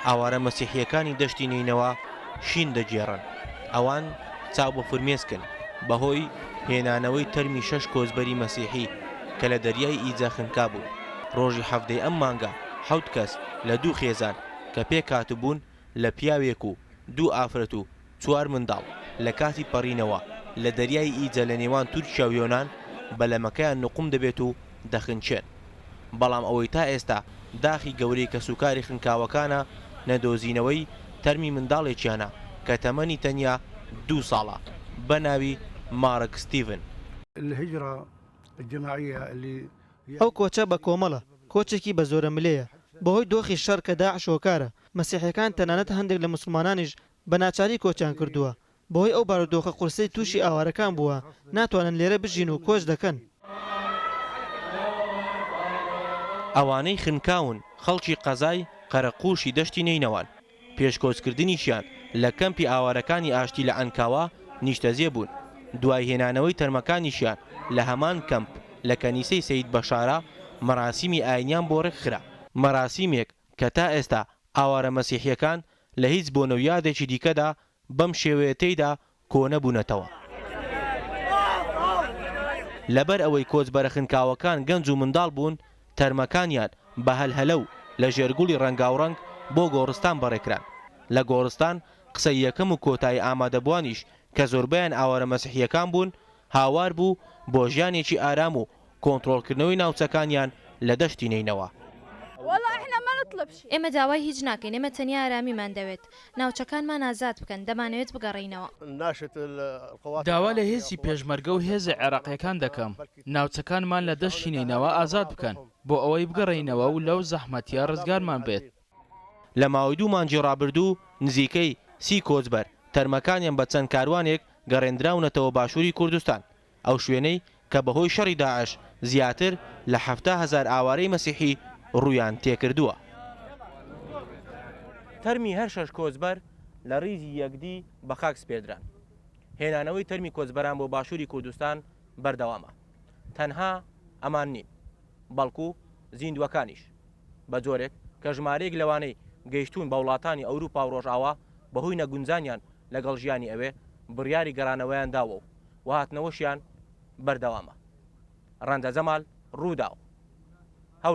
ئاوارە مەسیحییەکانی دەشتی نەینەوا شین دەگێڕن، ئەوان چاو بە فرمێسکن بەهۆی هێنانەوەی تەرمی شەش کۆچبەری مەسیحی کە لە دەریای ئیجە خنکابوون. ڕۆژی حەڤدەی ئەم مانگە حەوت کەس لە دوو خێزان کە پێکهاتبوون لە پیاوێک و دوو ئافرەت و چوار منداڵ لە کاتی پەڕینەوە لە دەریای ئیجە لە نێوان تورکیا و یۆنان بەلەمەکەیان نوقم دەبێت و دەخنکێن. بەڵام ئەوەی تا ئێستا داخی گەورەی کەسوکاری خنکاوەکانە نەدۆزینەوەی تەرمی منداڵێکیانە کە تەمەنی تەنیا دوو ساڵە بە ناوی مارک ستیڤن. ئەو کۆچە بە کۆمەڵە، کۆچێکی بە زۆرەملێیە، بەهۆی دۆخی شەڕ کە داعش هۆکارە، مەسیحیەکان تەنانەت هەندێک لە موسڵمانانیش بە ناچاری کۆچیان کردووە، بەهۆی ئەو بارودۆخە قورسەی تووشی ئاوارەکان بووە، ناتوانن لێرە بژین و کۆچ دەکەن. ئەوانەی خنکاون خەڵکی قەزای قەرەقووشی دەشتی نەینەوان، پێش کۆچکردنیشیان لە کەمپی ئاوارەکانی ئاشتی لە عەنکاوە نیشتەجێ بوون، دوای هێنانەوەی تەرمەکانیشیان لە هەمان کەمپ لە کەنیسەی سەید بەشارە مەراسیمی ئاینیان بۆ ڕێکخرا. مەراسیمێک کە تا ئێستا ئاوارە مەسیحییەکان لە هیچ بۆنە و یادێکی دیکەدا بەم شێوەیە تێیدا کۆنەبوونەتەوە. لەبەر ئەوەی کۆچبەرە خنکاوەکان گەنج و منداڵ بوون، تەرمەکانیان بە هەلهەلە و لە ژێر گوڵی ڕەنگاوڕەنگ بۆ گۆڕستان بەڕێکران. لە گۆڕستان قسەی یەکەم و کۆتایی ئامادەبووانیش کە زۆربەیان ئاوارە مەسیحییەکان بوون، هاوار بوو بۆ ژیانێکی ئارام و کۆنترۆڵکردنەوەی ناوچەکانیان لە دەشتی نەینەوا. ئێمە داوای هیچ ناکەین، ئێمە تەنیا ئارامیمان دەوێت. ناوچەکانمان ئازاد بکەن، دەمانەوێت بگەڕێینەوە. داوا لە هێزی پێشمەرگە و هێزە عێراقییەکان دەکەم ناوچەکانمان لە دەشتی نەینەوا ئازاد بکەن بۆ ئەوەی بگەڕێینەوە و لەو زەحمەتییە ڕزگارمان بێت. لە ماوەی دوو مانگی ڕابردوو نزیکەی سی کۆچبەر تەرمەکانیان بە چەند کاروانێک گەڕێندراونەتەوە باشووری کوردستان، ئەو شوێنەی کە بەهۆی شەڕی داعش زیاتر لە 70,000 ئاوارەی مەسیحی ڕوویان تێکردووە. تەرمی هەر شەش کۆچبەر لە ڕیزی یەکدی بە خاک سپێردران. هێنانەوەی تەرمی کۆچبەران بۆ باشووری کوردستان بەردەوامە. تەنها ئەمان نین، بەڵکو زیندووەکانیش. بە جۆرێک کە ژمارەیەک لەوانەی گەیشتوون بە وڵاتانی ئەوروپا و ڕۆژئاوا بەهۆی نەگونجانیان لەگەڵ ژیانی ئەوێ بڕیاری گەڕانەوەیان داوە و هاتنەوەشیان بەردەوامە. ڕەنجە جەمال، رووداو.